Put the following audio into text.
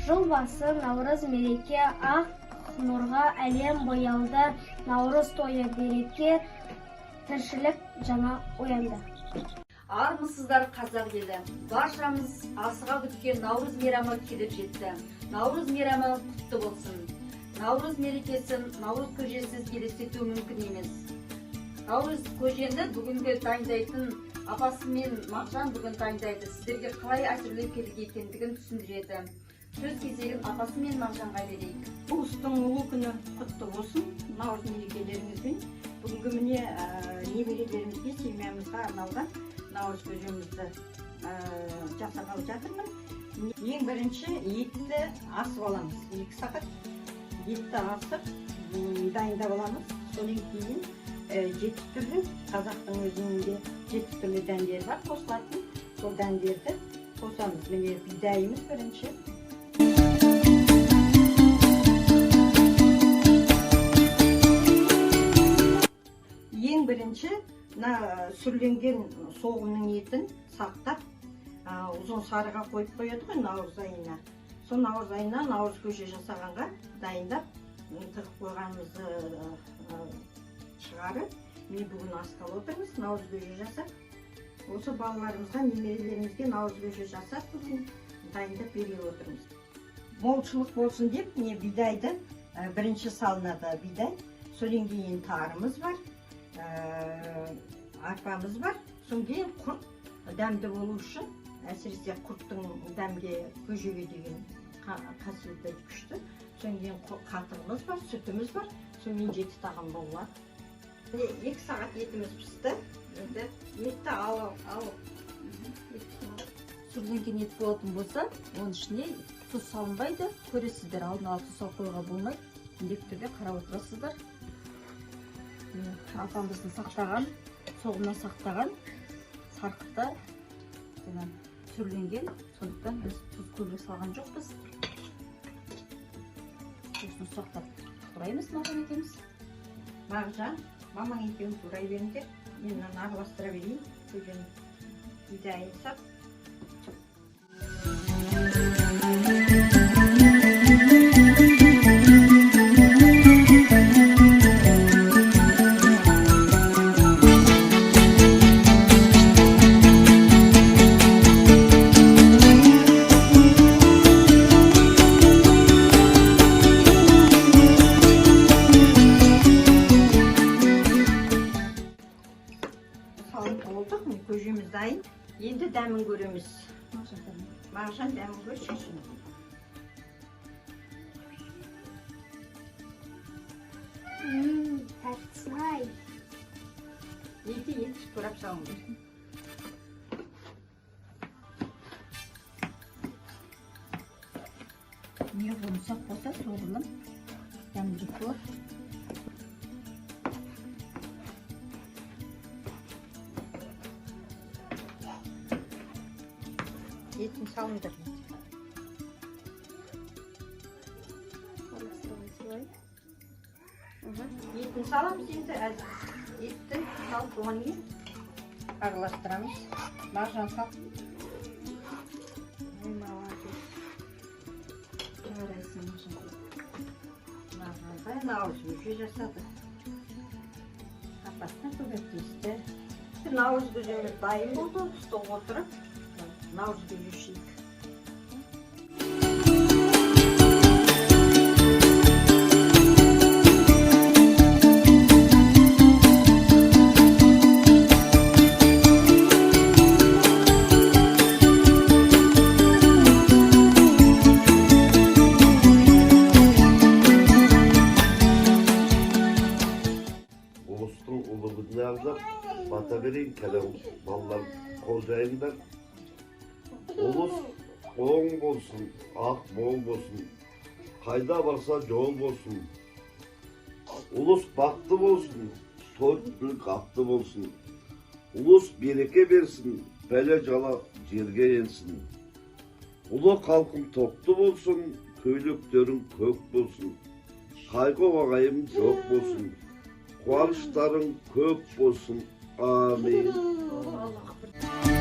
Жыл басы наурыз мереке, ақ нұрға әлем боялды. Наурыз тойы береке, тіршілік жаңа оянды. Армысыздар, қазақ елі! Баршамыз асыға күткен Наурыз мейрамы келіп жетті. Наурыз мейрамы құтты болсын! Наурыз мерекесін наурыз көжесіз елестету мүмкін емес. Наурыз көжені бүгінгі дайындайтын апасы мен Мағжан бүгін дайындайды. Сіздерге қалай әзірлеу керек екендігін түсіндіреді. Сөз кезегін апасы мен Мағжанға берейік. Ұлыстың ұлы күні құтты болсын, наурыз мерекелеріңізбен. Бүгінгі міне немерелерімізге, семьямызға арналған наурыз көжемізді жасағалы жатырмын. Ең бірінші етті асып аламыз. 2 сағат етті асып, дайындап аламыз. Содан кейін 7 түрлі, қазақтың өзінде 7 түрлі дәндері бар қосылатын. Сол дәндерді қосамыз. Міне бидайымыз бірінші. Ең бірінші мына сүрленген соғымның етін сақтап, ұзын сарыға қойып қояды ғой наурыз айына. Сол наурыз айына наурыз көже жасағанға дайындап, тығып қойғанымызды шығарып, міне бүгін асқалы отырмыз наурыз көже жасап. Осы балаларымызға, немерелерімізге наурыз көже жасап бүгін дайындап бере отырмыз. Молшылық болсын деп міне бидайды бірінші салынады бидай, содан кейін тарымыз бар, арпамыз бар, содан кейін құрт дәмді болу үшін, әсіресе құрттың дәмге көжеге деген қасиеті күшті. Содан кейін қатығымыз бар, сүтіміз бар, сонымен 7 тағам болады. Міне 2 сағат етіміз пісті. Енді етті алып. Сүрленген ет болатын болса, оның ішіне тұз салынбайды. Көресіздер, алдын ала тұз салып қоюға болмайды. Міндетті түрде қарап отырасыздар. Міне, апамыздың сақтаған, соғымнан сақтаған сарқыты жаңа сүрленген, сондықтан біз тұз көбірек салған жоқпыз. Осыны ұсақтап тураймыз Мағжан екеуміз. Мағжан, мамаң екеуің турай беріңдер. Мен мынаны араластыра берейін. Көжені бидайын сап. Салып болдық, міне көжеміз дайын. Енді дәмін көреміз. Мағжан дәмін көрші. Тәттісін-ай. Еті ет турап салыңдар. Неғұрлым ұсақ болса, соғұрлым дәмдірек болады. Етін салыңдар. Етін саламыз енді. Етті салып болғаннан кейін араластырамыз. Мағжан сал. Ой, молодец. Жарайсың, Мағжан. Мағжан наурыз көже жасады. Апасына көмектесті. Наурыз көжеміз дайын болды. Столға отырып наурыз көже ішейік. Ұлыстың ұлы күніне арнап бата берейін, кәлем балалар қол жайыңдар. Ұлыс оң болсын, ақ мол болсын, қайда барса жол болсын. Ұлыс бақты болсын, төрт бүлк атты болсын. Ұлыс береке берсін, бәле жала жерге енсін. Ұлы халқым тоқты болсын, көйлектерің көк болсын. Қайғы ағайым жоқ болсын. Қуаныштарың көп болсын. Амин. Аллах.